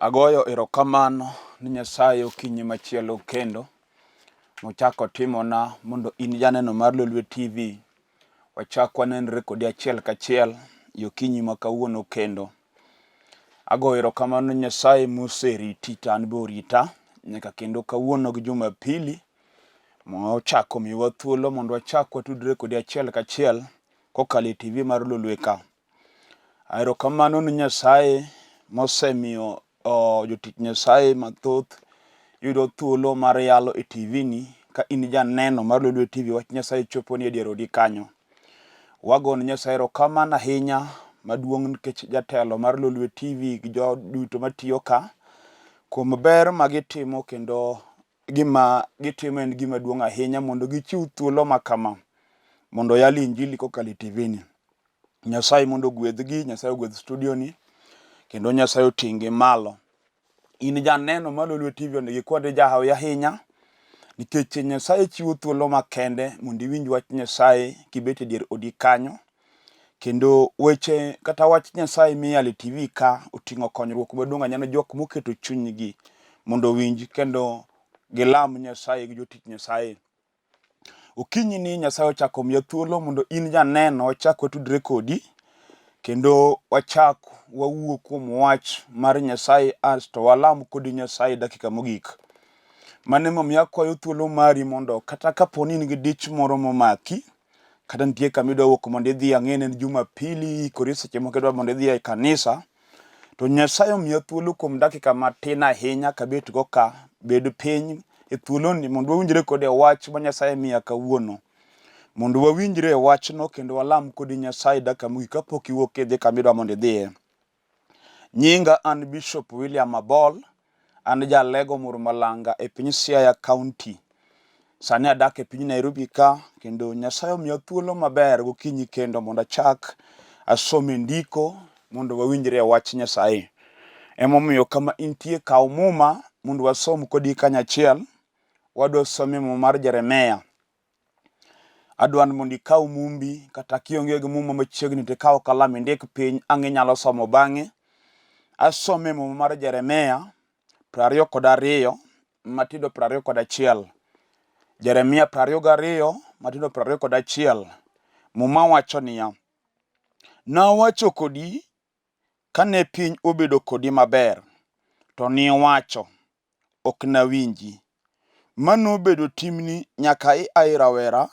Agoyo erokamano ni Nyasaye okinyi machielo kendo mochako otimona mondo in janeno mar Lolwe TV wachak wanenre kodi achiel kachiel e okinyi ma kawuono kendo. Agoyo erokamano ni Nyasaye moseriti to an be orita nyaka kendo kawuono gi Jumapili mochako omiyowa thuolo mondo wachak watudre kodi achiel kachiel kokalo e TV mar Lolwe ka. Erokamano ne Nyasaye mosemiyo jotich Nyasaye mathoth yudo thuolo mar yalo e TV ni ka in janeno mar Lolwe TV wach Nyasaye choponi e dier odi kanyo. Wago ne Nyasaye erokamano ahinya maduong' nikech jatelo mar Lolwe TV gi joduto matiyo ka kuom ber ma gitimo kendo gima gitimo en gima duong' ahinya mondo gichiw thuolo ma kama mondo oyal injili kokalo e TV ni. Nyasaye mondo ogwedhgi, Nyasaye ogwedh studio ni kendo Nyasaye oting'gi malo. In janeno mar Lolwe TV onego ikwade jahawi ahinya nikech Nyasaye chiwo thuolo makende mondo iwinj wach Nyasaye kibet e dier odi kanyo kendo weche kata wach Nyasaye miyalo e TV ka oting'o konyruok maduong' ahinya ne jok moketo chunygi mondo owinj kendo gilam Nyasaye gi jotich Nyasaye. Okinyi ni Nyasaye ochako omiya thuolo mondo in janeno wachak watudre kodi kendo wachak wawuo kuom wach mar Nyasaye asto walam kodi Nyasaye dakika mogik. Mano emomiyo akwayo thuolo mari mondo kata kapo ni in gi dich moro momaki kata nitie kama idwa wuok mondo idhi ang'e ni en Jumapili iikori seche moko idwa mondo idhi e kanisa To Nyasaye omiya thuolo kuom dakika matin ahinya kabet go ka, bed piny e thuoloni mondo wawinjre kode e wach ma Nyasaye miya kawuono. Mondo wawinjre e wachno kendo walam kodi Nyasaye dakika mogik kapok iwuok idhi kama idwa mondo idhiye. Nyinga an Bishop William Abol, An ja Alego Murmalanga e piny Siaya County. Sani adak e piny Nairobi ka kendo Nyasaye omiya thuolo maber gokinyi kendo mondo achak asome ndiko mondo wawinjre e wach Nyasaye. Emomiyo kama intie kaw muma mondo wasom kodi kanyachiel. Wadwa somo e muma mar Jeremia. Adwa ni mondo ikaw mumbi kata kionge gi muma machiegni to ikaw kalam indik piny ang' inyalo somo bang'e. Asome muma mar Jeremia 22 matindo 21. Jeremia 22 matindo 21. Muma wacho niya, Nawacho kodi kane piny obedo kodi maber, to niwacho, ok nawinji. Ma nobedo timni nyaka ia e rawera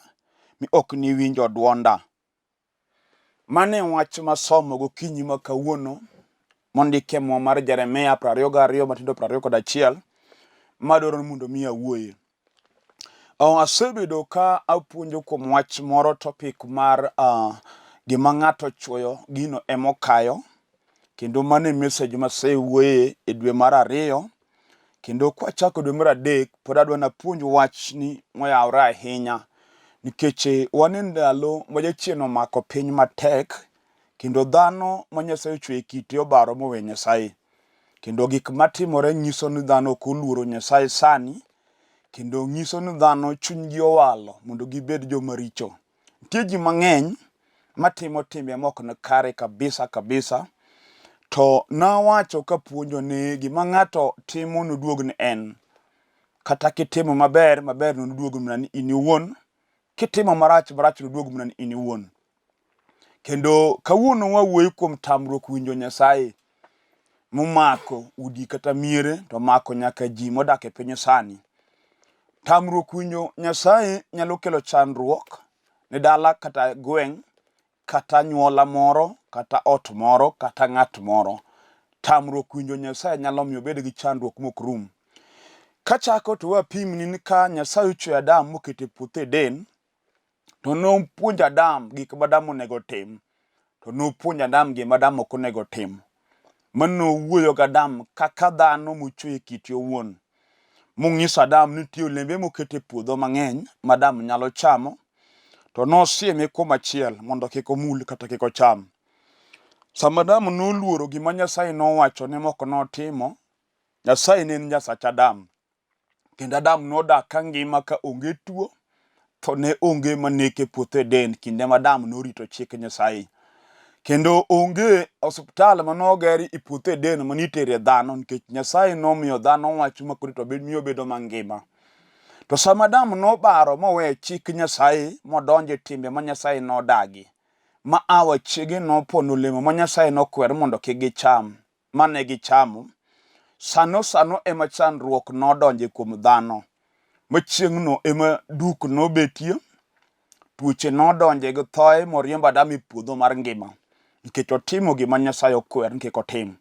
mi ok niwinjo dwonda. Mano e wach masomo gokinyi ma kawuono mondik e Muma mar Jeremia 22 matindo 21 madwaro ni mondo mi awuoye. Asebedo ka apuonjo kuom wach moro topic mar gima ng'ato ochuoyo gino emokayo kendo mano e message masewuoye e dwe mar ariyo Kendo kwachako dwe mar adek, pod adwa napuonj wachni moyawore ahinya nikech wan e ndalo ma jachien omako piny matek kendo dhano ma Nyasaye ochweyo e kite obaro moweyo Nyasaye. Kendo gik matimore nyiso ni dhano ok oluoro Nyasaye sani kendo nyiso ni dhano chunygi owalo mondo gibed joma richo. Nitie ji mang'eny matimo timbe mok ni kare kabisa kabisa to nawacho kapuonjo ni gima ng'ato timo noduog ni en. Kata kitimo maber, maber noduog mana ni in iwuon. Kitimo marach, marach noduog mana ni in iwuon. Kendo kawuono wawuoyo kuom tamruok winjo Nyasaye momako udi kata miere to omako nyaka ji modak e piny sani. Tamruok winjo Nyasaye nyalo kelo chandruok ne dala kata gweng' kata anyuola moro kata ot moro kata ng'at moro. Tamruok winjo Nyasaye nyalo miyo obed gi chandruok mok rum. Kachako to wapimni ni ka Nyasaye ochweyo Adam mokete e puoth Eden, to nopuonjo Adam gik ma Adam onego otim, to nopuonjo Adam gima Adam ok onego otim. Mano nowuoyo gi Adam kaka dhano mochwe e kite owuon. Monyiso Adam ni nitie olembe moket e puodho mang'eny ma Adam nyalo chamo, to nosieme kuom achiel mondo kik omul kata kik ocham. Sama Adam noluoro gima Nyasaye nowachone mok notimo, Nyasaye ne en Nyasach Adam. Kendo Adam nodak ka ngima ka onge tuo, tho ne onge maneke e puoth Eden kinde ma Adam norito chik Nyasaye. Kendo onge osuptal mane oger e puoth Eden mane itere dhano nikech Nyasaye nomiyo dhano wach ma koro to miyo bedo mangima. To sama Adam nobaro moweyo chik Nyasaye modonjo e timbe ma Nyasaye nodagi, ma Hawa chiege nopono olemo ma Nyasaye nokwer mondo kik gicham, mane gichamo, sano sano ema chandruok nodonje kuom dhano. Ma chieng'no ema duk nobetie, tuoche nodonje gi thoe moriembo Adam e puodho mar ngima nikech otimo gima Nyasaye okwer ni kik otim.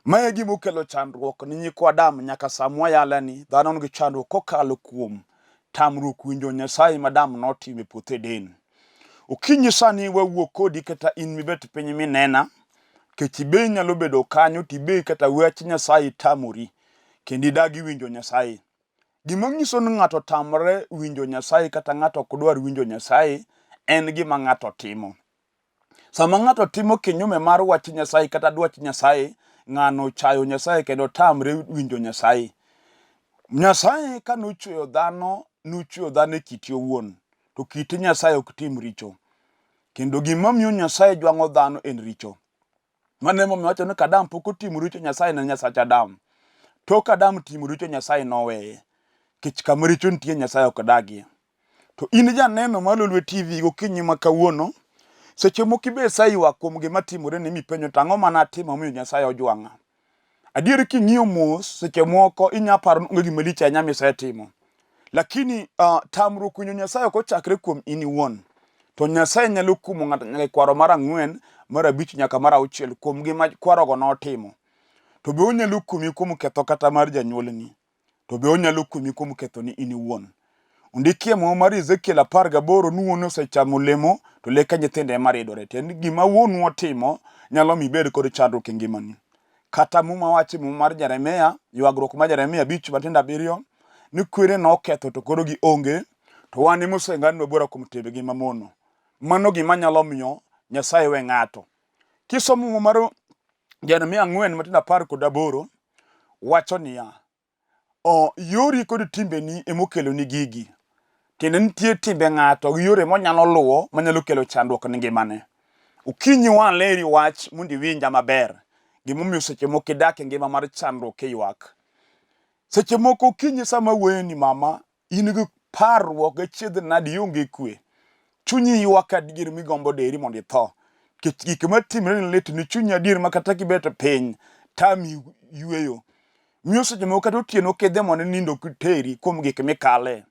Ma e gima okelo chandruok ni nyikwa Adam nyaka sa mwayaleni dhano nigi chandruok kokalo kuom tamruok winjo Nyasaye ma Adam notimo e puoth Eden. Okinyi sani wawuok kodi kata in mibet piny minena, kech ibe inyalo bedo kanyo tibe kata wach Nyasaye tamori kendo idagi winjo Nyasaye. Gima nyiso ni ng'ato tamre winjo Nyasaye kata ng'ato ok dwar winjo Nyasaye en gima ng'ato timo. Sama ng'ato timo kinyume mar wach Nyasaye kata dwach Nyasaye, ng'ano ochayo Nyasaye kendo tamre winjo Nyasaye. Nyasaye ka nochweyo dhano, nochweyo dhano e kite owuon, to kit Nyasaye ok tim richo. Kendo gima miyo Nyasaye jwang'o dhano en richo. Mano emomiyo wacho ni ka Adam pok otimo richo Nyasaye ne Nyasach Adam. Tok Adam timo richo Nyasaye noweye. Nikech kama richo nitie Nyasaye ok dagie. To in janeno mar Lolwe TV gokinyi ma kawuono, seche moko ibe iseywak kuom gima timore ni mipenjo to ang'o ma natimo momiyo Nyasaye ojwang'a. Adier king'iyo mos, seche moko inya paro ni onge gima lich ahinya misetimo. Lakini tamruok winjo Nyasaye ok ochakre kuom in iwuon. To Nyasaye nyalo kumo ng'ato nyaka e kwaro mar ang'wen, mar abich nyaka mar auchiel kuom gima kwarogo notimo. To be onyalo kumi kuom ketho kata mar janyuolni. To be onyalo kumi kuom kethoni in iwuon. Ondikie Muma mar Ezekiel 18 ni wuonu osechamo olemo to leke nyithindo ema ridore. Tiende ni gima wuonu otimo nyalo miyo ibed kod chandruok e ngimani. Kata Muma wacho e Muma mar Jeremia, ywagruok mar Jeremia 5:7 ni kwere noketho to koro gionge, to wan ema oseng'adnwa bura kuom timbegi mamono. Mano gima nyalo miyo Nyasaye we ng'ato. Kisomo Muma mar Jeremia 4:18 wacho niya, O, yori kod timbeni emokeloni gigi. Tiende nitie timbe ng'ato gi yore monyalo luwo manyalo kelo chandruok ne ngimane. Okinyi waleri wach mondo iwinja maber gimomiyo seche moko idak e ngima mar chandruok kiywak. Seche moko okinyi sama awuoyo ni mama In gi parruok gi achiedh nadi ionge kwe. Chunyi ywak adier migombo deri mondo itho. Nikech gik matimore ni lit ni chunyi adier ma kata kibet piny tami yueyo. Miyo seche moko kata otieno kidhi mondo nindo ok teri kuom gik mikale.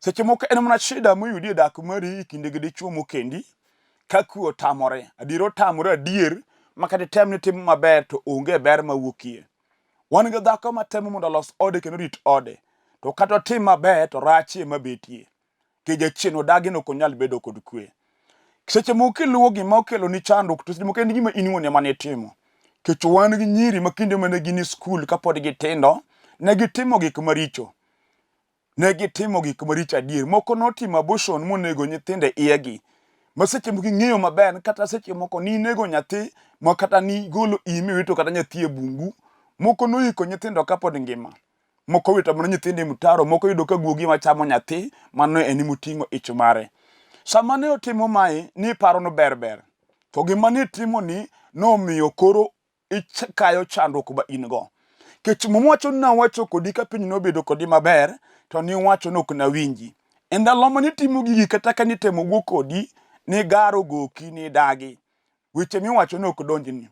Seche moko en mana shida moyudi e dak mari e kinde gi dichuo mokendi ka kwe otamore. Adier otamore adier ma kata item ni itimo maber to onge ber mawuokie. Wan gi dhako matemo mondo olos ode kendo orit ode. To kata otim maber to rach ema betie. Nikech jachien odagi ni ok onyal bedo kod kwe. Seche moko kiluwo gima okelo ni chandruok to seche moko en gima in iwuon ema nitimo. Nikech wan gi nyiri ma kinde mane gin e skul kapod gitindo, ne gitimo gik maricho. Ne gitimo gik maricho adier. Moko notimo abortion monego nyithindo e iyegi. Ma seche moko ing'eyo maber ni kata seche moko ninego nyathi ma kata nigolo iyi miwito kata nyathi e bungu. Moko noyiko nyithindo kapod ngima. Moko owito mana nyithindo e mtaro, moko yudo ka guogi ema chamo nyathi, mano en moting'o ich mare. Sama ne otimo mae, niparo ni ber ber. To gima nitimo ni nomiyo koro ikayo chandruok ma in go. Nikech Muma wacho ni nawacho kodi ka piny nobedo kodi maber, to niwacho ni ok nawinji. E ndalo ma nitimo gigi kata ka nitemo wuo kodi, nigaro goki, nidagi. Weche miwacho ni ok donjni.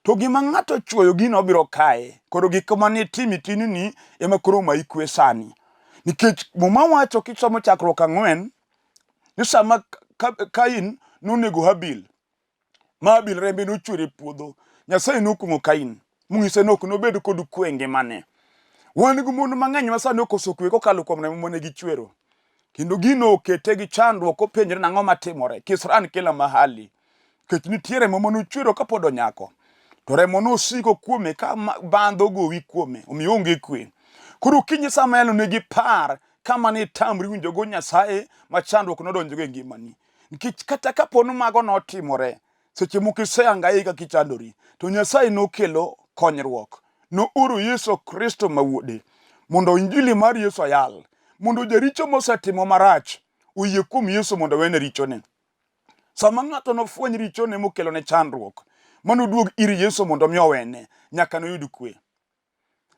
To gima ng'ato ochwoyo gino obiro kaye. Koro gik ma nitimo e tinni ema koro omayi kwe sani. Nikech Muma wacho kisomo chakruok ang'wen, ni sama Kain nonego Habil, ma Habil rembe nochwer e puodho. Nyasaye nokuong'o Kain monyise ni ok nobed kod kwe e ngimane. Wan gi mon mang'eny ma sani okoso kwe kokalo kuom remo mane gichwero. Kendo gino okete gi chandruok openjre nang'o matimore. Kisran kila mahali. Nikech nitie remo mane ochwero kapod onyako. To remo nosiko kuome ka bandho gowi kuome. Omiyo onge kwe. Koro okinyi sama elo negi par kama ne itamri winjogo Nyasaye ma chandruok nodonjogo e ngimani. Nikech kata kapo ni mago notimore, seche moko isehangaika kichandori, to Nyasaye nokelo konyruok. Nooro Yesu Kristo ma wuode mondo injili mar Yesu oyal, mondo jaricho mosetimo marach oyie kuom Yesu mondo owene richone. Sama ng'ato nofweny richone mokelone chandruok, manoduog ir Yesu mondo mi owene, nyaka noyud kwe.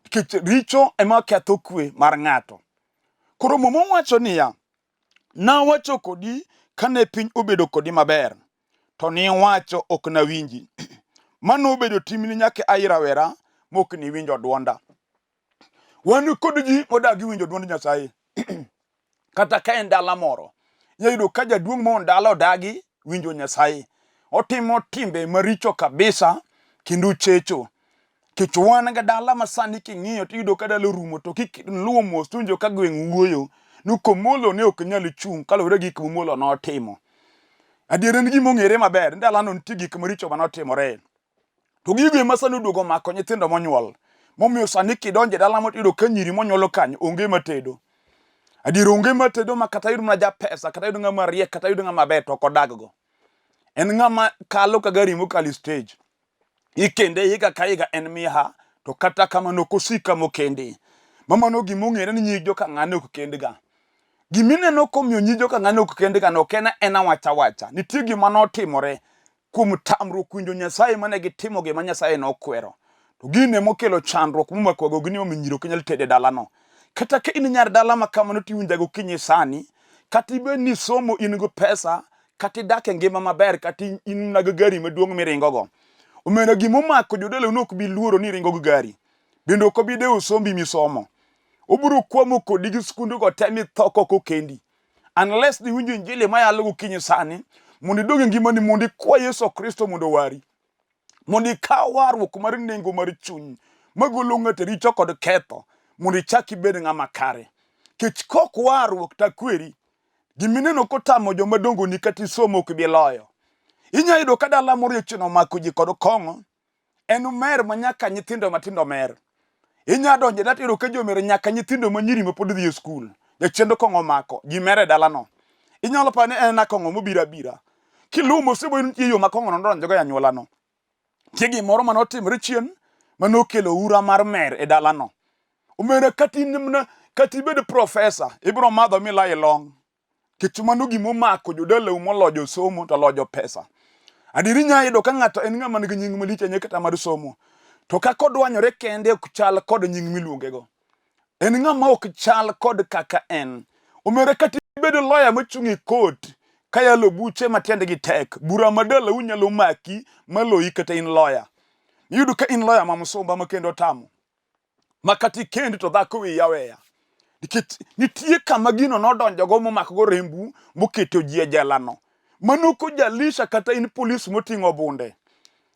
Nikech richo ema ketho kwe mar ng'ato. Koro Muma wacho niya, nawacho kodi kane piny obedo kodi maber, to niwacho ok nawinji. Mano obedo timni nyaka ai rawera mok niwinjo dwonda. Wan kod ji modagi winjo dwond Nyasaye. Kata ka en dala moro, inyalo yudo ka jaduong' moon dala odagi winjo Nyasaye. Otimo timbe maricho kabisa kendo checho. Nikech wan ga dala ma sani king'iyo tiyudo ka dala orumo to kiluwo mos tiwinjo ka gweng' wuoyo ni Komolo ne ok nyal chung' kaluwore gi gik ma Omolo notimo. Adier en gima ong'ere maber ni dalano nitie gik maricho manotimore. To gigo ema sani oduogo omako nyithindo monyuol. Momiyo sani kidonjo e dala moro tiyudo ka nyiri monyuol kanyo onge matedo. Adier onge matedo ma kata yud mana japesa, kata yud ng'ama riek, kata yud ng'ama ber to ok odaggo. En ng'ama kalo ka gari mokalo e stage. Ikende higa ka higa en miaha to kata kamano ok osik kama okende. Ma mano gima ong'ere ni nyi joka ng'ane ok kendga. Gimineno komiyo nyi joka ng'ane ok kendga no ok en en awacha awacha. Nitie gima notimore kuom tamruok winjo Nyasaye mane gitimo gima Nyasaye nokwero. To gino ema okelo chandruok momakowago gini omiyo nyiri ok nyal tedo e dalano. Kata ka in nyar dala ma kamano tiwinja gokinyi sani, kata ibed ni isomo in gi pesa, kata idak e ngima maber, kata in mana gi gari maduong' miringogo. Omera gima omako jodalau no ok bi luoro ni iringo gi gari. Bende ok obi dewo sombi misomo. Obiro kwamo kodi gi skunde go te mitho kok okendi. Unless niwinjo injili mayalo gokinyi sani, mondo idog e ngimani mondo ikwa Yesu Kristo mondo owari. Mondo ikaw warruok mar nengo mar chuny magolo ng'ato e richo kod ketho mondo ichak ibed ng'ama kare. Kech kok warruok takweri, gimineno kotamo joma dongoni kata isomo ok ibi loyo. Inya yudo ka dala moro jachien omako ji kod kong'o, en mer ma nyaka nyithindo matindo mer. Inya donjo e dala tiyudo ka ji omer nyaka nyithindo ma nyiri ma pod dhi e skul. Jachiend kong'o omako, ji mer e dalano. Inyalo paro ni en ena kong'o mobiro abira. Kiluwo mos ibo yudo nitie yo ma kong'o nodonjogo e anyuolano. Nitie gimoro mane otimore chien mane okelo ura mar mer e dalano. Omera kata in mana kata ibed profesa, ibiro madho mila ilong'. Nikech mano gima omako jodalau molojo somo to lojo pesa. Adieri inya yudo ka ng'ato en ng'ama nigi nying malich ahinya kata mar somo. To kaka odwanyore kende ok chal kod nying miluongego. En ng'ama ok chal kod kaka en. Omera kata ibedo lawyer mochung' e court kayalo buche ma tiendgi tek, bura ma dalau nyalo maki maloyi kata in lawyer. Iyudo ka in lawyer ma msumba ma kendo otamo. Ma kata ikendi to dhako wiyi aweya. Nikech nitie kama gino nodonjogo momakogo rembu moketo ji e jelano. Mano kojalisha kata in polis moting'o bunde.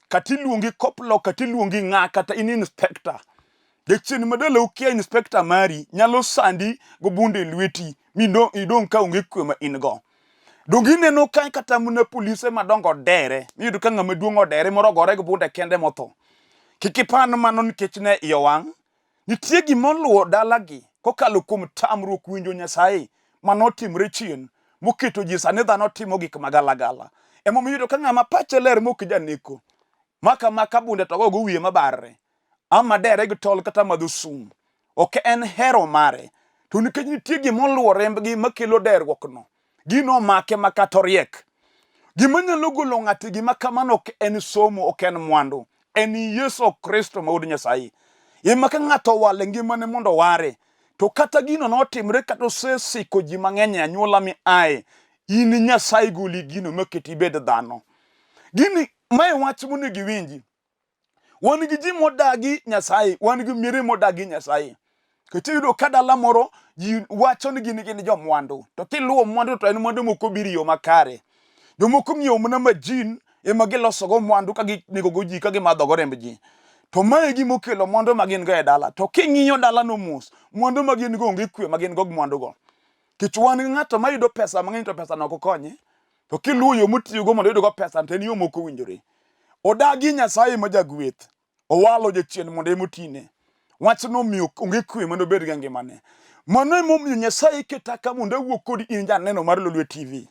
Kata iluongi koplo, kata iluongi ng'a, kata in inspector. Jachien ma dalau kia inspector mari nyalo sandi go bunde e lweti mi idong' ka onge kwe ma in go. Donge ineno ka kata mana polise madongo dere, miyudo ka ng'ama duong' odere moro ogore gi bunde kende motho. Kik ipan mano nikech ne iye owang'. Nitie gima oluwo dalagi kokalo kuom tamruok winjo Nyasaye ma notimre chien moketo ji sani dhano timo gik magalagala. Emomiyo iyudo ka ng'ama pache ler mok janeko maka maka bunde to gogo wiye mabarre ama dere gi tol kata madho sum ok en hero mare to nikech nitie gima oluwo rembgi makelo derruokno gino omake ma kata oriek gima nyalo golo ng'ato e gima kamano ok en somo ok en mwandu en Yesu Kristo ma wuod Nyasaye ema ka ng'ato owalo e ngimane mondo oware to kata gino notimre kata osesiko ji mang'eny e anyuola mi ae in Nyasaye goli gino maketi ibed dhano gini mae wach monego iwinji Wan gi ji modagi Nyasaye, wan gi miere modagi Nyasaye. Kech iyudo ka dala moro ji wacho ni gin gin jomwandu, to kiluwo mwandu to en mwandu mok obiro e yo makare. Jomoko ng'iewo mana majin ema gilosogo mwandu ka ginegogo ji ka gimadhogo remb ji. To mae e gima okelo mwandu ma gin go e dala. To king'iyo dalano mos, mwandu ma gin go onge kwe ma gin go gi mwandugo. Nikech wan gi ng'ato mayudo pesa mang'eny to pesa no ok okonye. To kiluwo yo motiyogo mondo oyudgo pesa to en yo mok owinjore. Odagi Nyasaye ma jagweth, owalo jachien mondo ema otine. Wachno omiyo onge kwe mondo obed gi ngimane. Mano emomiyo Nyasaye keta ka mondo awuo kodi in janeno mar Lolwe TV.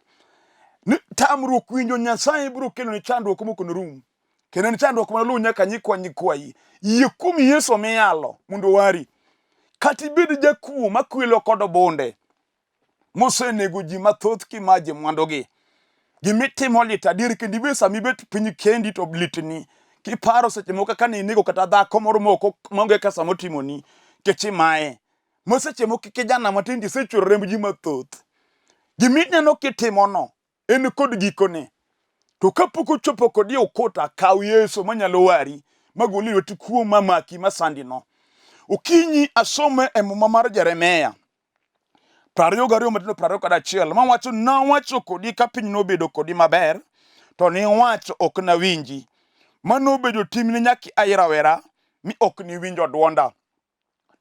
Ni tamruok winjo Nyasaye biro keloni chandruok mok norum. Kendo en chandruok manoluw nyaka nyikwa nyikwayi. Yie kuom Yesu miyalo mondo owari. Kata ibed jakuo makwelo kod bunde, mosenego ji mathoth kimaje mwandugi. Gimitimo lit adier kendo ibe sama ibet piny kendi to litni. Kiparo seche moko kaka ne inego kata dhako moro moko maonge kaka motimoni kech imaye. Ma seche moko kijana matin to isechwero remb ji mathoth. Gimineno kitimono en kod gikone. To kapok ochopo kodi e ukuta, kaw Yesu manyalo wari, magoli e lwet kuo mamaki masandino. Okinyi asome e muma mar Jeremia 22 matindo 21 mawacho nawacho kodi ka piny nobedo kodi maber to niwacho ok nawinji mano obedo timni nyaka ai rawera mi ok niwinjo dwonda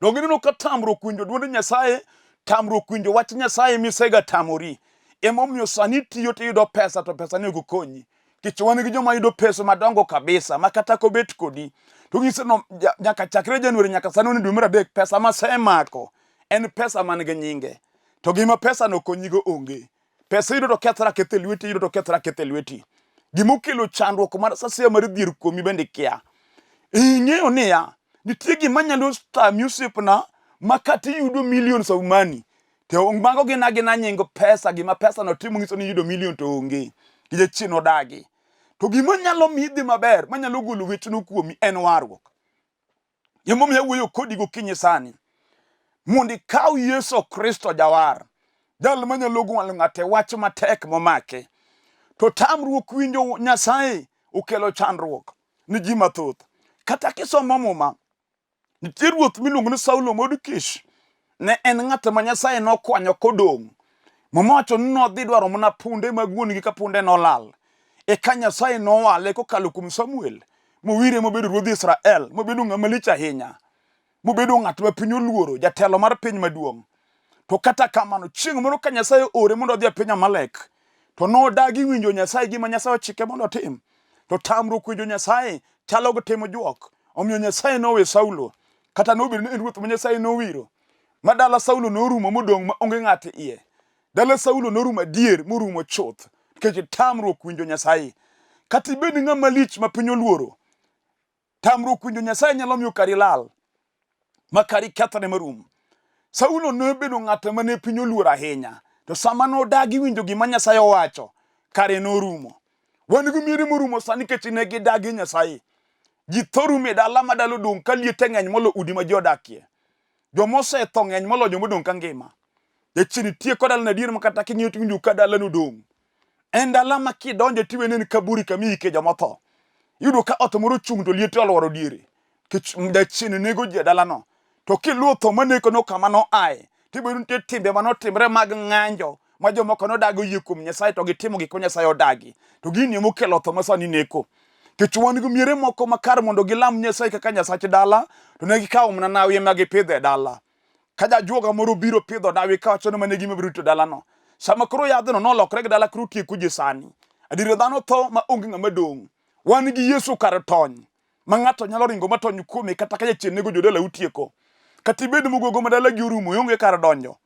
Donge ineno ka tamruok winjo dwond Nyasaye, tamruok winjo wach Nyasaye misega tamori. Emomiyo sani itiyo tiyudo pesa to pesa ni ok konyi. Nikech wan gi joma yudo pesa madongo kabisa ma kata kobet kodi to ng'ise no nyaka chakre January nyaka sani wan e dwe mar adek pesa masemako en pesa man gi nyinge. To gima pesa no konyigo onge. Pesa iyudo to kethre aketha e lweti, iyudo to kethre aketha e lweti. Gima okelo chandruok mar sasia mar dhier kuomi bende ikia. Ing'eyo niya, nitie gima nyalo tami osiepna ma kata iyudo millions of money to mago gin agina nying pesa, gima pesa no timo nyiso ni iyudo million to onge. Gi jachien odagi. To gima nyalo miyi dhi maber, manyalo golo wechno kuomi en warruok. Emomiyo awuoyo kodi gokinyi sani mondo ikaw Yesu Kristo jawar, jal manyalo gwalo ng'ato e wach matek momake. To tamruok winjo Nyasaye okelo chandruok ni ji mathoth. Kata kisomo Muma, nitie ruoth miluongo ni Saulo wuod Kish. Ne en ng'at ma Nyasaye nokwanyo kodong'. Muma wacho ni nodhi dwaro mana punde mag wuon-gi ka punde nolal. Eka Nyasaye nowale kokalo kuom Samuel, mowire mobedo ruodh Israel, mobedo ng'ama lich ahinya, mobedo ng'at ma piny oluoro, jatelo mar piny maduong'. To kata kamano, chieng' moro ka Nyasaye ore mondo odhi e piny Amalek, to nodagi winjo Nyasaye gima Nyasaye ochike mondo otim. To tamruok winjo Nyasaye chalo gi timo juok. Omiyo Nyasaye nowe Saulo, kata nobedo ni en ruoth ma Nyasaye nowiro. Ma dala Saulo norumo modong' ma onge ng'ato iye. Dala Saulo norumo adier morumo chuth nikech tamruok winjo Nyasaye. Kata ibed ng'ama lich ma piny oluoro, tamruok winjo Nyasaye nyalo miyo kari lal ma kari kethre marum. Saulo nobedo ng'at ma ne piny oluoro ahinya, to sama nodagi winjo gima Nyasaye owacho, kare norumo. Wan gi miere morumo sani nikech ne gidagi Nyasaye. Ji tho rumo e dala ma dala odong' ka liete ng'eny molo udi ma ji odakie. Joma osetho ng'eny moloyo joma odong' ka ngima. Jachien nitie kod dalano adier ma kata king'iyo to iwinjo ka dalano odong'. En dala ma kidonjo tiwe ni en kaburi kama iike joma otho. Iyudo ka ot moro ochung' to liete olworo diere. Nikech jachien nego ji e dalano. To kiluwo tho manekono kama noaye, tibiro yudo nitie timbe manotimre mag ng'anjo ma jomoko nodagi oyie kuom Nyasaye to gitimo gik ma Nyasaye odagi. To gini ema okelo tho ma sani neko. Nikech wan gi miere moko ma kar mondo gilam Nyasaye kaka Nyasach dala, to ne gikawo mana nawi ema gipidho e dala. Ka jajuoga moro biro pidho nawi kawacho ni mano e gima biro rito dalano. Sama koro yadhno nolokre gi dala koro tieko ji sani. Adiera dhano tho ma onge ng'ama dong'. Wan gi Yesu kar tony ma ng'ato nyalo ringo ma tony kuome kata ka jachien nego jodalau tieko. Kata ibed mogogo ma dalagi orumo ionge kar donjo.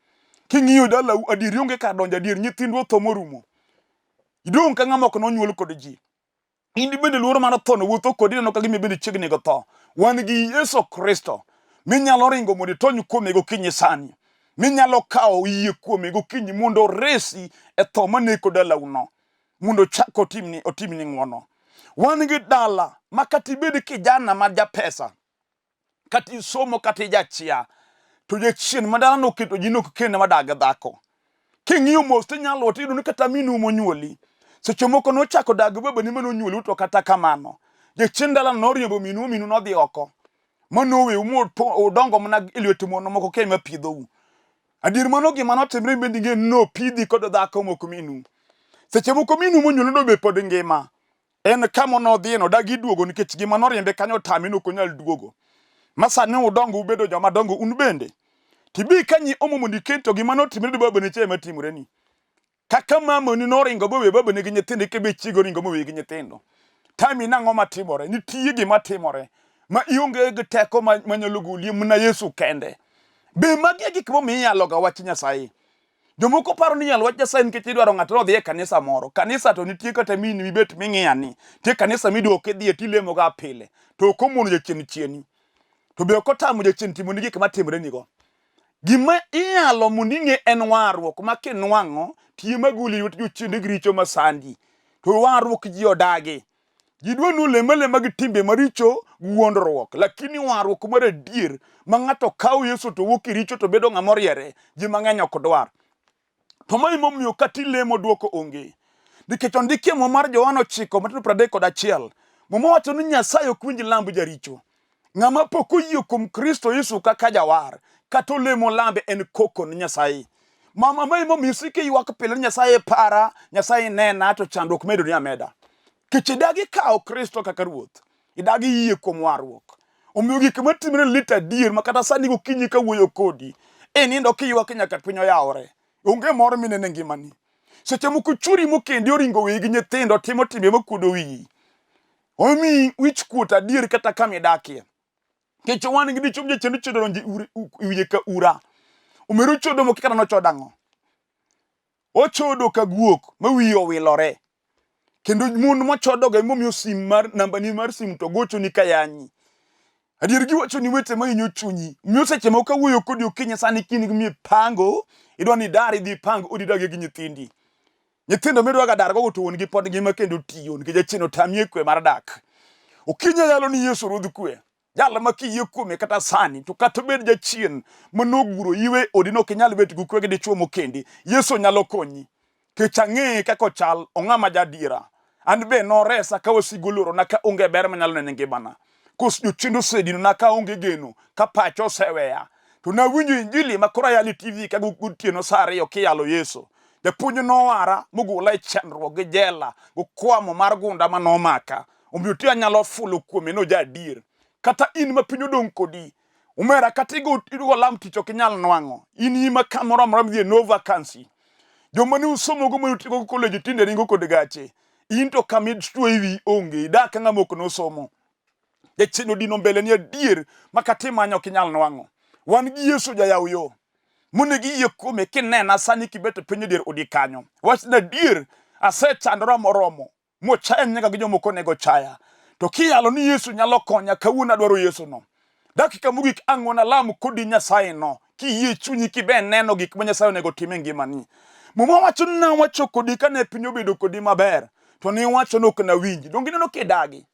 King'iyo dalau adier ionge kar donjo adier nyithindu otho morumo. Idong' ka ng'ama ok nonyuol kod ji. In bende luoro mar tho no wuotho kodi ineno ka gima bende chiegni gi tho. Wan gi Yesu Kristo minyalo ringo mondo itony kuome gokinyi sani. Minyalo kawo yie kuome gokinyi mondo oresi e tho maneko dalauno. Mondo ochak otimni otimni ng'wono. Wan gi dala ma kata ibed kijana ma japesa kata isomo kata ijachia to jachien ma dalano oketo ji nok kende madag gi dhako. King'iyo mos to inyalo tiyudo ni kata minu monyuoli seche moko nochako dag gi babani mane onyuoliu to kata kamano jachien dalano noriembo minu minu nodhi oko ma noweu modongo mana e lwet mon moko kia ema pidhou. Adier mano gima notimre in bende ing'e ni nopidhi kod dhako mok minu. Seche moko minu monyuoli no be pod ngima. En kama nodhiye no dagi duogo nikech gima noriembe kanyo otame nok onyal duogo. Ma sani udongo ubedo joma dongo un bende. Tibi ka nyi omo mondo ikend to gima notimre ni babani cha ema timoreni. Kaka mamoni noringo bowe babani gi nyithindo ike be chiegi oringo moweyi gi nyithindo. Tami nang'o matimore? Nitie gima timore ma ionge gi teko manyalo goli mana Yesu kende. Be magi e gik momiyo iyaloga wach Nyasaye? Jomoko paro ni yalo wach Nyasaye nikech idwaro ng'ato nodhi e kanisa moro. Kanisa to nitie kata mini mibet ming'iya ni. Nitie kanisa miduoke idhiye tilemoga pile. To ok omono jachien chieni. To be ok otamo jachien timoni gik matimore nigo. Gima iyalo mondo ing'e en warruok ma kinwang'o to ema goli e lwet jochiende gi richo masandi. To warruok ji odagi. Ji dwa ni olem alema gi timbe maricho gi wuondruok. Lakini warruok mar adier ma ng'ato kawo Yesu to wuok e richo to bedo ng'ama oriere, ji mang'eny ok dwar. To ma emomiyo kata ilemo dwoko onge. Nikech ondikie Muma mar Johana 9 matindo 31. Muma wacho ni Nyasaye ok winj lamb jaricho. Ng'ama pok oyie kuom Kristo Yesu kaka jawar, kata olemo lambe en koko ne Nyasaye. Mama ma emomiyo isiko iywak pile ni Nyasaye para, Nyasaye nena to chandruok medoni ameda. Nikech idagi kawo Kristo kaka Ruoth, idagi yie kuom warruok. Omiyo gik matimore lit adier ma kata sani gokinyi kawuoyo kodi, inindo kiywak nyaka piny oyawore. Onge mor mineno e ngimani. Seche moko chwori mokendi oringo weyi gi nyithindo timo timbe makuodo wiyi. Omiyi wich kuot adier kata kama idakie. Nikech wan gi dichwo jachien ochodo donjo e wiye ka ura. Omeru ochodo mokia kata nochodo ang'o. Ochodo ka guok ma wiye owilore. Kendo mon mochodogo emomiyo sim mar nambani mar sim to gochoni ka yanyi. Adier giwachoni weche ma hinyo chunyi. Miyo seche moko kawuoyo kodi okinyi sani ka in gi mipango, idwa ni idar idhi ipang odi idagie gi nyithindi. Nyithindo midwaga dargo to wuon gi pod ngima kendo tiyo nikech jachien otamie kwe mar dak. Okinyi ayalo ni Yesu ruodh kwe. Jal ma kiyie kuome kata sani to kata obed jachien manoguro iwe odi no ok inyal bet gi kwe gi dichwo mokendi. Yesu nyalo konyi. Kech ang'eye kaka ochal, ong'ama jaadiera. An be noresa ka wasigu olorona ka onge ber manyalo neno e ngimana. Kos jochiende osedinona ka aonge geno, ka pacha oseweya. To nawinjo injili ma koro ayalo e TV ka gotieno sa ariyo kiyalo Yesu. Japuonj nowara mogola e chandruok gi jela gokwamo mar gunda ma nomaka. Omiyo ti anyalo fulo kuome ni oja adier. Kata in ma piny odong' kodi, omera kata igo igo lam tich ok inyal nwang'o. In ima kamoro amora midhiye no vacancy. Joma ne usomogo mane utieko college tinde ringo kod gache. In to kama ichwe wiyi onge, idak ka ng'ama ok nosomo. Jachien odino mbele ni adier ma kata imanyo ok inyal nwang'o. Wan gi Yesu jayaw yo. Monego iyie kuome kinena sani kibet piny e dier odi kanyo. Wach ni adier asechandora moromo. Mochaya nyaka gi jomoko onego chaya. To kiyalo ni Yesu nyalo konya kawuono adwaro Yesu no. Dakika mogik ang' nalam kodi Nyasaye no. Kiyie chunyi kibe neno gik ma Nyasaye onego tim e ngimani. Muma wacho ni nawacho kodi kane piny obedo kodi maber, to niwacho ni ok nawinji. Donge ineno kidagi?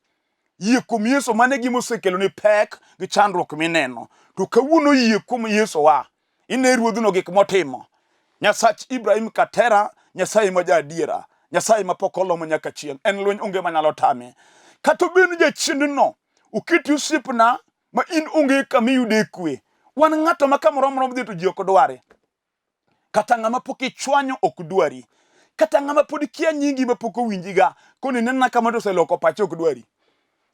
Yie kuom Yesu mano e gima osekeloni pek gi chandruok mineno. To kawuono yie kuom Yesu wa. Ine ruodhno gik motimo. Nyasach Ibrahim Katera, Nyasaye ma jaadiera, Nyasaye ma pok olomo nyaka chieng'. En lweny onge manyalo tame. Kata obedo ni jachiendno oketi osiepna ma in onge kama iyude kwe. Wan ng'ato ma kamoro amora modhi to ji ok dware. Kata ng'ama pok ichwanyo ok dwari. Kata ng'ama pod kia nyingi ma pok owinjiga, koni nena kama to oseloko pache ok dwari.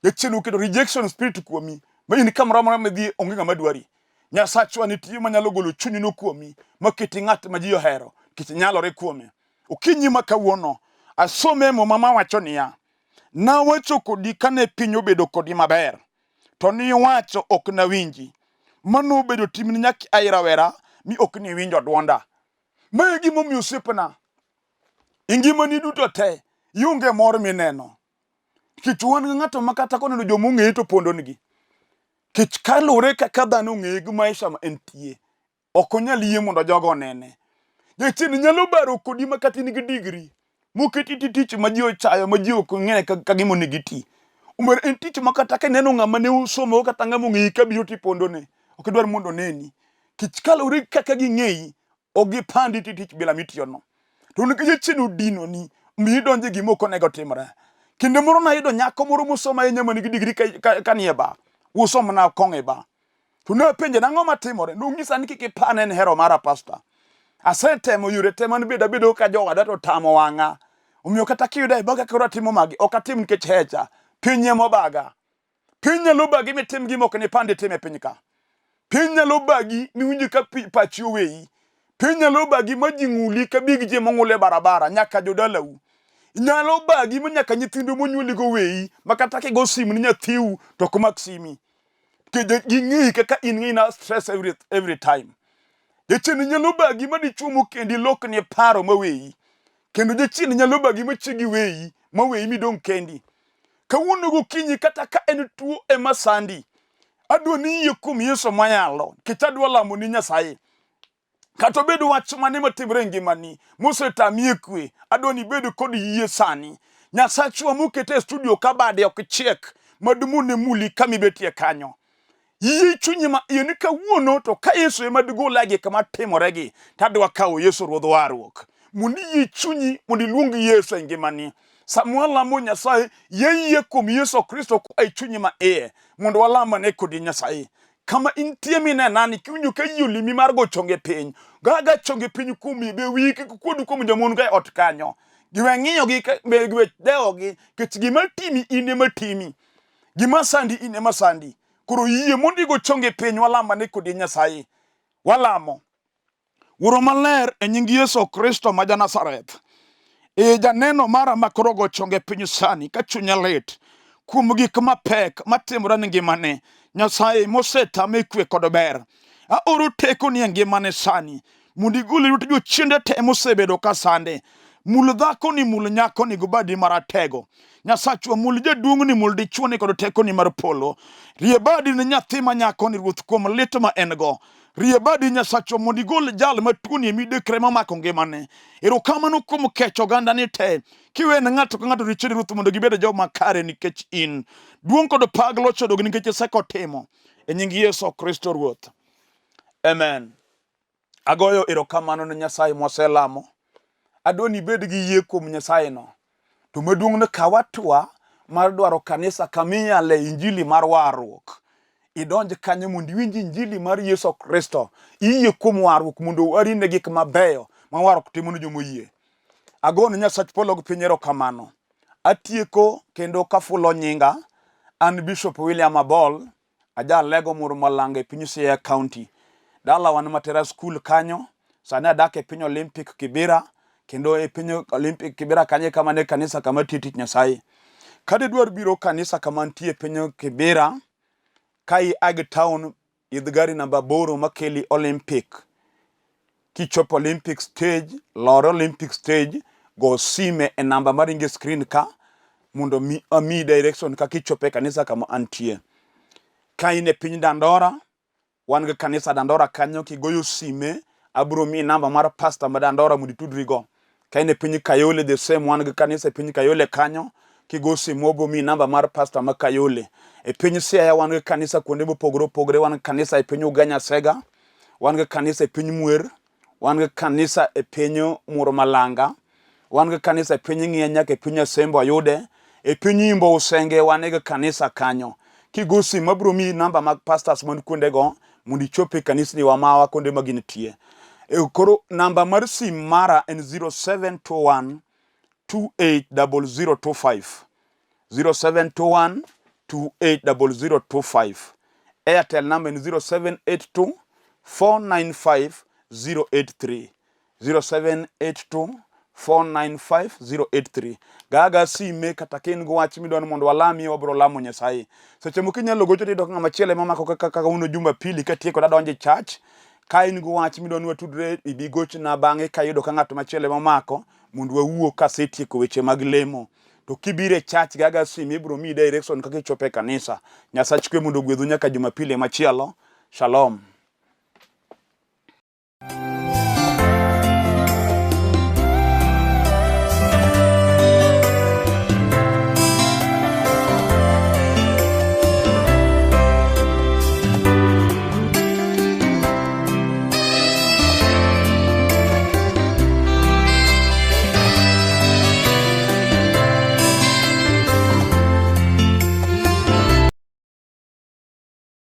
Jachien oketo rejection spirit kuomi, ma in kamoro amora midhi onge ng'ama dwari. Nyasachwa nitie manyalo golo chunyno kuomi, maketi ng'at ma ji ohero, nikech nyalore kuome. Okinyi ma kawuono, asome e Muma mawacho niya, Nawacho kodi kane piny obedo kodi maber, to niwacho ok nawinji. Mano obedo timni nyaka a e rawera mi ok niwinjo dwonda. Ma e gimomiyo osiepna, e ngimani duto te, ionge mor mineno. Nikech wan gi ng'ato ma kata koneno joma ong'eye to pondonigi. Nikech kaluwore kaka dhano ong'eye gi maisha ma entie, ok onyal yie mondo jogo onene. Jachien nyalo baro kodi ma kata in gi digri moketi ti tich ma ji ochayo ma ji ok ong'e ka, ka gima onego iti. Omiyo en tich ma kata kineno ng'ama ne usomo kata ng'ama ong'eyi kabiro tipondone, ok idwar mondo oneni. Nikech kaluwore gi kaka ging'eyi, ok gipandi ti tich bila mitiyono. To nikech jachien odinoni, miyo idonjo e gima ok onego timre. Kinde moro nayudo nyako moro mosomo ahinya man gi digri ka, ka, ka nie bar, uso mana kong'o e bar. To ne apenje nang'o matimore? Nonyisa ni kik ipar ne en hero mara pasta. Asetemo yore te man bed abedo ka jowada to tamo wang'a. Omiyo kata kiyuda e baga koro atimo magi, ok atim nikech hecha. Piny ema obaga. Piny nyalo bagi mitim gima ok nipand itim e piny ka. Piny nyalo bagi miwinj ka pachi oweyi. Piny nyalo bagi ma ji ng'uli ka big ji mong'ul e barabara nyaka jodalau. Nyalo bagi ma nyaka nyithindu monyuoligo weyi ma kata kigo simu ni nyathiu to ok mak simi. Nikech ging'eyi kaka in ina stress every time. Jachien nyalo bagi ma dichwo mokendi lokni paro ma weyi. Kendo jachien nyalo bagi ma chiegi weyi ma weyi midong' kendi. Kawuono gokinyi kata ka en tuo ema sandi, adwa ni iyie kuom Yesu mayalo, nikech adwa lamo ni Nyasaye. Kata obed wach mane matimore e ngimani mosetami e kwe, adwa ni ibed kod yie sani. Nyasachwa mokete e studio ka bade ok chiek, madumone muli kama ibetie kanyo. Yie chunyi ma iye ni kawuono to ka Yesu ema digola e gik matimoregi, to adwa kawo Yesu Ruodh warruok. Mondo iyie chunyi mondo iluong Yesu e ngimani. Sama walamo Nyasaye, yie yie kuom Yesu Kristo koa e chunyi ma iye mondo walamane kodi Nyasaye. Kama intie minenani kiwinjo ka yie olimi mar go chonge piny, gaga chonge piny kuom be wiyi kik kuod kuom jomon go e ot kanyo. Giwe ng'iyogi, be giwe dewogi, nikech gima timi in ema timi. Gima sandi in ema sandi. Koro yie mondo igo chonge piny walamane kodi Nyasaye. Walamo. Wuoro maler e nying Yesu Kristo ma ja-Nazareth. E janeno mara ma koro go chonge piny sani ka chunya lit kuom gik mapek matimore ne ngimane. Nyasaye mosetame kwe kod ber. Aoro tekoni e ngimane sani mondo igol e lwet jochiende te mosebedo ka sande. Mul dhakoni, mul nyakoni gi badi maratego. Nyasachwa, mul jaduong'ni, mul dichuoni kod tekoni mar polo. Rie badi ne nyathi ma nyakoni, Ruoth, kuom lit ma en go. Rie badi Nyasachwa mondo igol jal matuoni e midekre mamako ngimane. Erokamano kuom kecho ogandani te. Kiwene ng'ato ka ng'ato richone Ruoth mondo gibed joma kare nikech in. Duong' kod pak loch odog nikech isekotimo. E nying Yesu Kristo Ruoth. Amen. Agoyo erokamano ne Nyasaye mwaselamo. Adwa ni ibed gi yie kuom Nyasaye no. To maduong' ni kaw hatua mar dwaro kanisa kama iyale injili mar warruok. Idonj kanyo mondo iwinj injili mar Yesu Kristo. Iyie kuom warruok mondo owari ne gik mabeyo ma warruok timo ne joma oyie. Agone Nyasach polo gi piny erokamano. Atieko kendo kafulo nyinga. An Bishop William Abol. Aja Lego Mur Malanga e piny Siaya County. Dalawa ni Matera School kanyo. Sani adak e piny Olympic Kibera kendo e piny Olympic Kibera kanyo e kama ne kanisa kama tiyo tich Nyasaye. Ka didwar biro kanisa kama nitie e piny Kibera, ka ia gi town idh gari namba 8 makeli Olympic. Kichopo Olympic stage, lor Olympic stage, go sime e namba maringo e screen ka mondo mi amiyi direction kaka ichopo e kanisa kama antie. Ka in e piny Dandora, wan gi kanisa Dandora kanyo, kigoyo sime abiro miyi namba mar pastor ma Dandora mondo itudri go. Ka in e piny Kayole the same, wan gi kanisa e piny Kayole kanyo, kigo simu wabiro miyi namba mar pastor ma Kayole. E piny Siaya wan gi kanisa kuonde mopogore opogore, wan gi kanisa e piny Ugenya Sega, wan gi kanisa e piny Mwer, wan gi kanisa e piny Muro Malanga, wan gi kanisa e piny Ng'iya nyaka e piny Asembo ayude, e piny Imbo Usenge wan gi kanisa kanyo. Kigo simu abiro miyi namba mag pastors man kuondego mondo ichop e kanisni wa mawa kuonde ma gintie. E, koro namba mar sim mara en 0721 280025. 0721 280025. Airtel number en 0782 495 083. 0782 495 083. Gaga sime kata ka in gi wach midwa ni mondo walamie wabiro lamo Nyasaye. Seche moko inyalo gocho tiyudo ka ng'ama chielo ema mako kaka kawuono Jumapili katieko tadonjo e church. Ka in gi wach midwa ni watudre ibi gochna bang'e kayudo ka ng'at machielo ema omako mondo wawuo kasetieko weche mag lemo. To kibiro e church gaga sim ibiro miyi direction kaka ichopo e kanisa. Nyasach kwe mondo ogwedhu nyaka Jumapili machielo. Shalom.